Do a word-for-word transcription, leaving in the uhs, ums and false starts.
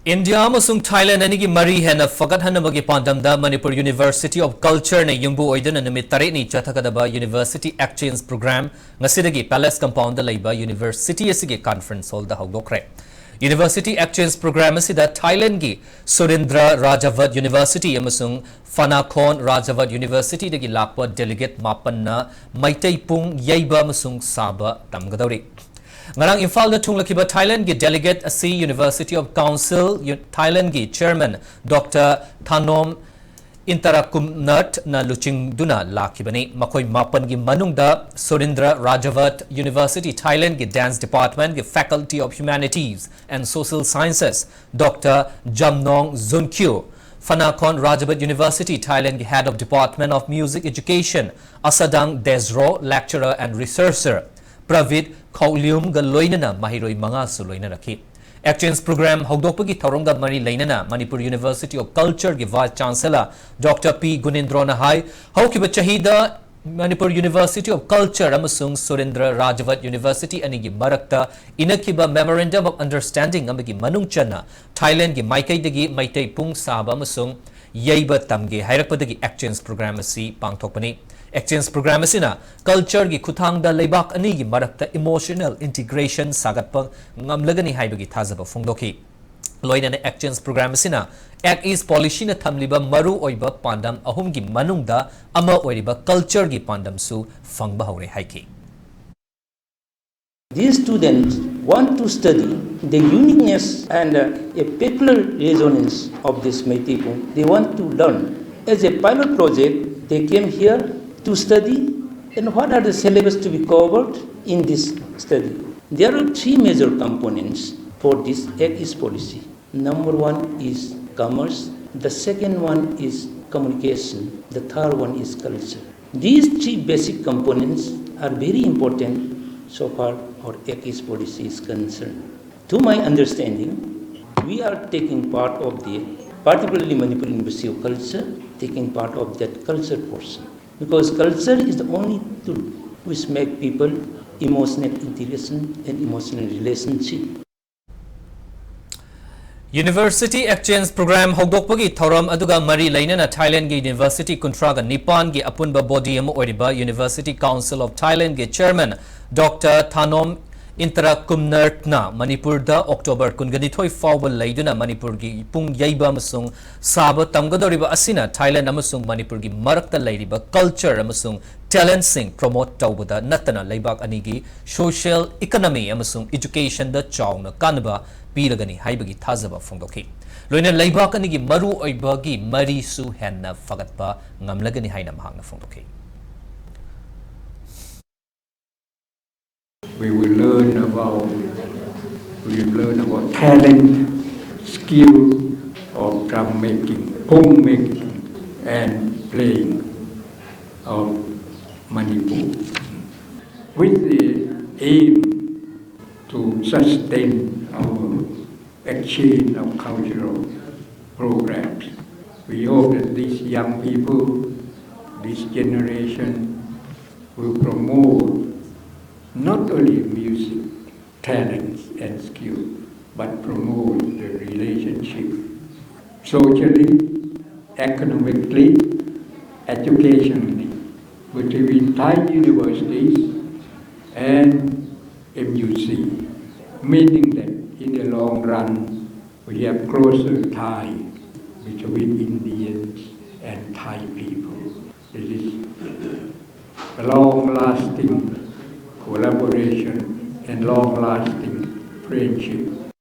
India ꯑꯃꯁꯨꯡ Thailand ꯑꯅꯤꯒꯤ ꯃꯔꯤ ꯍꯦꯟꯅ ꯐꯒꯠꯍꯟꯅꯕꯒꯤ ꯄꯥꯟꯗꯝꯗ ꯃꯅꯤꯄꯨꯔ University of Culture ꯅ ꯌꯨꯝꯕꯨ ꯑꯣꯏꯗꯨꯅ ꯅꯨꯃꯤꯠ ꯇꯔꯦꯠꯅꯤ ꯆꯠꯊꯒꯗꯕ University Exchange Program ꯉꯁꯤꯗꯒꯤ Palace Compound ꯗ ꯂꯩꯕ university ꯑꯁꯤꯒꯤ conference hall ꯗ ꯍꯧꯗꯣꯛꯈ꯭ꯔꯦ꯫ University Exchange Program ꯑꯁꯤꯗ ꯊꯥꯏꯂꯦꯟꯗꯒꯤ ꯁꯨꯔꯤꯟꯗ꯭ꯔ ꯔꯥꯖꯥꯚꯠ University ꯑꯃꯁꯨꯡ ꯐꯅꯥꯈꯣꯟ ꯔꯥꯖꯥꯚꯠ University ꯗꯒꯤ ꯂꯥꯛꯄ delegate ꯃꯥꯄꯟꯅ ꯃꯩꯇꯩ ꯄꯨꯡ ꯌꯩꯕ ꯑꯃꯁꯨꯡ ꯁꯥꯕ ꯇꯝꯒꯗꯧꯔꯤ꯫ ꯉꯔꯥꯡ ꯏꯝꯐꯥꯜꯗ ꯊꯨꯡꯂꯈꯤꯕ ꯊꯥꯏꯂꯦꯟꯗꯒꯤ delegate ꯑꯁꯤ University of Council ꯊꯥꯏꯂꯦꯟꯗꯒꯤ chairman Doctor Thanom ꯏꯟꯇꯔꯥꯀꯨꯝꯅꯠꯅ ꯂꯨꯆꯤꯡꯗꯨꯅ ꯂꯥꯛꯈꯤꯕꯅꯤ꯫ ꯃꯈꯣꯏ ꯃꯥꯄꯟꯒꯤ ꯃꯅꯨꯡꯗ ꯁꯨꯔꯤꯟꯗ꯭ꯔ ꯔꯥꯖꯥꯚꯠ University ꯊꯥꯏꯂꯦꯟꯗꯒꯤ dance department ꯀꯤ Faculty of Humanities and Social Sciences Doctor Jamnong Zunkyu, ꯐꯅꯥꯈꯣꯟ ꯔꯥꯖꯥꯚꯠ University ꯊꯥꯏꯂꯦꯟꯗꯒꯤ Head of Department of Music Education Asadang Desro, lecturer and researcher Pravid ꯈꯧꯂꯤꯌꯨꯝꯒ ꯂꯣꯏꯅꯅ ꯃꯍꯩꯔꯣꯏ ꯃꯉꯥꯁꯨ ꯂꯣꯏꯅꯔꯛꯈꯤ꯫ Exchange Program ꯍꯧꯗꯣꯛꯄꯒꯤ ꯊꯧꯔꯝꯒ ꯃꯔꯤ ꯂꯩꯅꯅ Manipur University of Culture ꯒꯤ Vice Chancellor Doctor ꯄꯤ ꯒꯨꯅꯦꯟꯗ꯭ꯔꯣꯅ ꯍꯥꯏ, ꯍꯧꯈꯤꯕ ꯆꯍꯤꯗ Manipur University of Culture ꯑꯃꯁꯨꯡ ꯁꯨꯔꯤꯟꯗ꯭ꯔ ꯔꯥꯖꯥꯚꯠ University ꯑꯅꯤꯒꯤ ꯃꯔꯛꯇ ꯏꯅꯈꯤꯕ Memorandum of Understanding ꯑꯃꯒꯤ ꯃꯅꯨꯡ ꯆꯟꯅ ꯊꯥꯏꯂꯦꯟꯗꯒꯤ ꯃꯥꯏꯀꯩꯗꯒꯤ ꯃꯩꯇꯩ ꯄꯨꯡ ꯁꯥꯕ ꯑꯃꯁꯨꯡ ꯌꯩꯕ ꯇꯝꯒꯦ ꯍꯥꯏꯔꯛꯄꯗꯒꯤ Exchange Program ꯑꯁꯤ ꯄꯥꯡꯊꯣꯛꯄꯅꯤ꯫ Exchange Program ꯑꯁꯤꯅ culture ꯒꯤ ꯈꯨꯠꯊꯥꯡꯗ ꯂꯩꯕꯥꯛ ꯑꯅꯤꯒꯤ ꯃꯔꯛꯇ emotional integration ꯁꯥꯒꯠꯄ ꯉꯝꯂꯒꯅꯤ ꯍꯥꯏꯕꯒꯤ ꯊꯥꯖꯕ ꯐꯣꯡꯗꯣꯛꯈꯤ꯫ ꯂꯣꯏꯅꯅ Exchange Program ꯑꯁꯤꯅ Act East Policy ꯅ ꯊꯝꯂꯤꯕ ꯃꯔꯨ ꯑꯣꯏꯕ ꯄꯥꯟꯗꯝ ꯑꯍꯨꯝꯒꯤ ꯃꯅꯨꯡꯗ ꯑꯃ ꯑꯣꯏꯔꯤꯕ culture ꯒꯤ ꯄꯥꯟꯗꯝꯁꯨ ꯐꯪꯕ ꯍꯧꯔꯦ ꯍꯥꯏꯈꯤ꯫ These students want to study the uniqueness and, uh, a peculiar resonance of this Meitei Pung. They want to learn. As a pilot project, they came here to study and what are the syllabus to be covered in this study. There are three major components for this Act East Policy. Number one is commerce, the second one is communication, the third one is culture. These three basic components are very important so far our Act East Policy is concerned. To my understanding, we are taking part of the, particularly Manipur University of Culture, taking part of that culture portion. Because culture is the only tool which make people emotional integration and emotional relationship. University Exchange Program ꯍꯧꯗꯣꯛꯄꯒꯤ ꯊꯧꯔꯝ ꯑꯗꯨꯒ ꯃꯔꯤ ꯂꯩꯅꯅ ꯊꯥꯏꯂꯦꯟꯗꯒꯤ university ꯀꯨꯟꯊ꯭ꯔꯥꯒ ꯅꯤꯄꯥꯟꯒꯤ ꯑꯄꯨꯟꯕ body ꯑꯃ ꯑꯣꯏꯔꯤꯕ University Council of Thailandꯒꯤ chairman doctor Thanom ꯏꯟꯇꯔꯥꯀꯨꯝꯅꯔꯠꯅ ꯃꯅꯤꯄꯨꯔꯗ ꯑꯣꯛꯇꯣꯕꯔ ꯀꯨꯟꯒꯅꯤꯊꯣꯏ ꯐꯥꯎꯕ ꯂꯩꯗꯨꯅ ꯃꯅꯤꯄꯨꯔꯒꯤ ꯄꯨꯡ ꯌꯩꯕ ꯑꯃꯁꯨꯡ ꯁꯥꯕ ꯇꯝꯒꯗꯧꯔꯤꯕ ꯑꯁꯤꯅ ꯊꯥꯏꯂꯦꯟꯗ ꯑꯃꯁꯨꯡ ꯃꯅꯤꯄꯨꯔꯒꯤ ꯃꯔꯛꯇ ꯂꯩꯔꯤꯕ ꯀꯜꯆꯔ ꯑꯃꯁꯨꯡ ꯇꯦꯂꯦꯟꯠꯁꯤꯡ ꯄ꯭ꯔꯣꯃꯣꯠ ꯇꯧꯕꯗ ꯅꯠꯇꯅ ꯂꯩꯕꯥꯛ ꯑꯅꯤꯒꯤ ꯁꯣꯁꯤꯌꯦꯜ ꯏꯀꯣꯅꯣꯃꯤ ꯑꯃꯁꯨꯡ ꯏꯗꯨꯀꯦꯁꯟꯗ ꯆꯥꯎꯅ ꯀꯥꯟꯅꯕ ꯄꯤꯔꯒꯅꯤ ꯍꯥꯏꯕꯒꯤ ꯊꯥꯖꯕ ꯐꯣꯡꯗꯣꯛꯈꯤ꯫ ꯂꯣꯏꯅꯅ ꯂꯩꯕꯥꯛ ꯑꯅꯤꯒꯤ ꯃꯔꯨꯑꯣꯏꯕꯒꯤ ꯃꯔꯤꯁꯨ ꯍꯦꯟꯅ ꯐꯒꯠꯄ ꯉꯝꯂꯒꯅꯤ ꯍꯥꯏꯅ ꯃꯍꯥꯛꯅ ꯐꯣꯡꯗꯣꯛꯈꯤ꯫ We will learn about, we will learn about talent, skill of drum making, home making, and playing of Manipur, with the aim to sustain our exchange of cultural programs. We hope that these young people, this generation, will promote not only music, talents, and skill, but promote the relationship socially, economically, educationally between Thai universities and M U C, meaning that in the long run, we have closer tie between Indians and Thai people. It is a long-lasting collaboration and long-lasting friendship